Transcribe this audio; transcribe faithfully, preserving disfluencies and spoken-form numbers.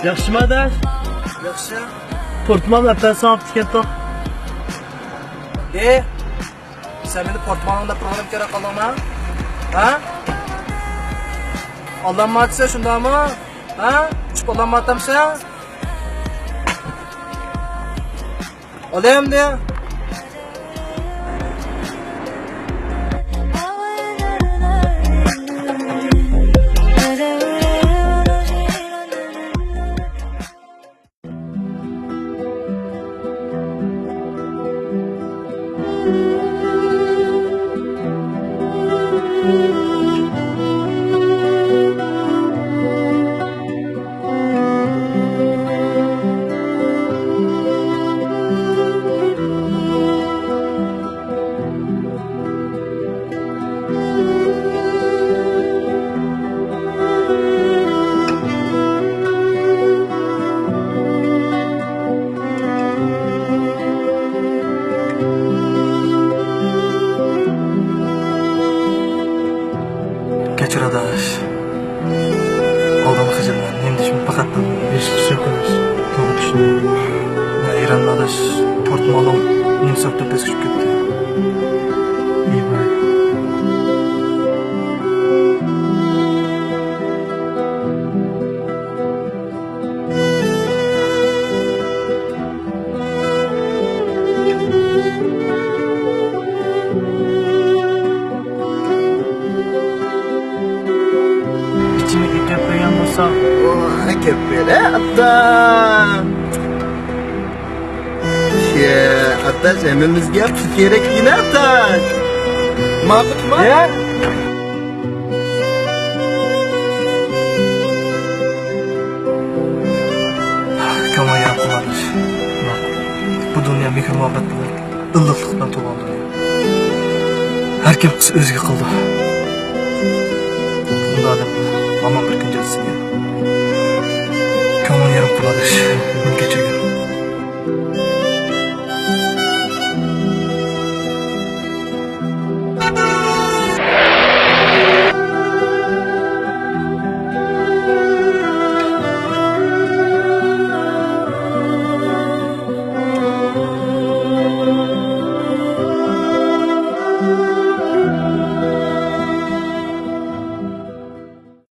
ياخشىمۇ ئاداش؟ ياخشى. پورتمال ئەپەسىڭ ئاپتىكەنتۇ. ئى، سەن مېنى پورتمالىڭ دەپ تۇرغىنىم كېرەك قالدىڭما؟ ھە؟ ئالدانماچىسەن شۇنداقمۇ؟ ھە؟ ئۇچۇپ ئالدانماتامسەن؟ ئالەمدە. كەچۈر ئاداش. ئالدىڭدا خىجىللان. نېمە دېيىشىمنى پەقەت بىلمەيمەن. ھېچ قىلىش يوق ئەمەس. توغرا چۈشىنىمەن. ھەيران ئاداش. پورتمالىڭ نېمە سەۋەبتىن پەسكە چۈشۈپ كەتتى؟ ئىي ۋاي. ئىچىملىك ئەكەپ بەرگەن بولساڭ. ۋاي، ئەكەپ بەرە، ئاتا. شە، ئاتا، ھەممىمىزگە پۇل كېرەك دېگىنە، ئاتا. ماقۇلما؟ يە. كۆڭۈل يېرىم قىلماڭلار. بۇ دۇنيا مېھىر-مۇھەببەت بىلەن، ئىللىقلىق بىلەن تولغان دۇنيا. ھەر كىم قىلسا ئۆزىگە قىلىدۇ. ئۇنداق ئادەم ھامان بىر كۈن جازىسىنى يەيدۇ. كۆڭلۈڭ يېرىم قىلماڭلار. مېنى كەچۈرگىن.